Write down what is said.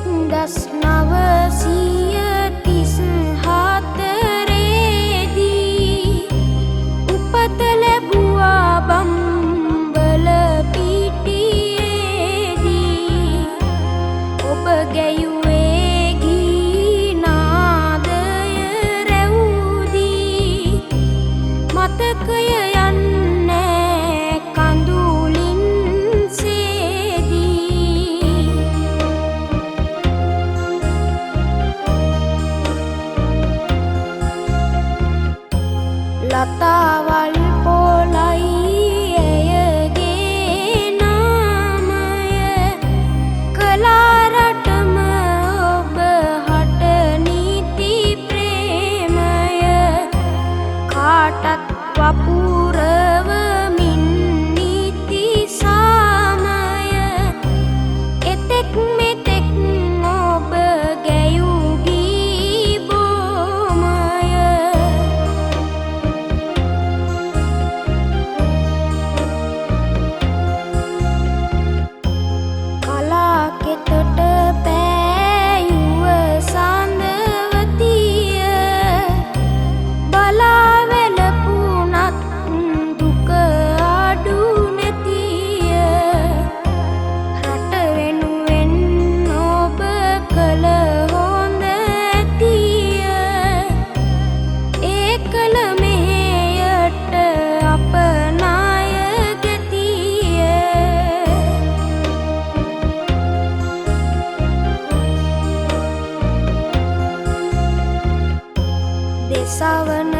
1934 දී උපත ලැබුවා බම්බල පිටියේදී. ඔබ ගැයුවේ ගී නාදය රැව්දී, මතකය යන්නේ කඳුලින් සේදී. ලතාවල් පොලයි ඇයගේ නාමය, කලා රටම ඔබ හට නීති ප්‍රේමය. කාටත් වපුරවමින් නීති සාමය, එතෙක් මෙතෙක් ඔබ ගැයූ ගී බොමය. කලා කෙතට පෑයුව සඳවතිය, බලා වැළපුණත් දුක අඩු නැතිය. රට වෙනුවෙන් ඔබ කළ හොඳ ඇතිය, ඒ කළ මෙහෙයට අප ණය ගැතිය. දෙසවන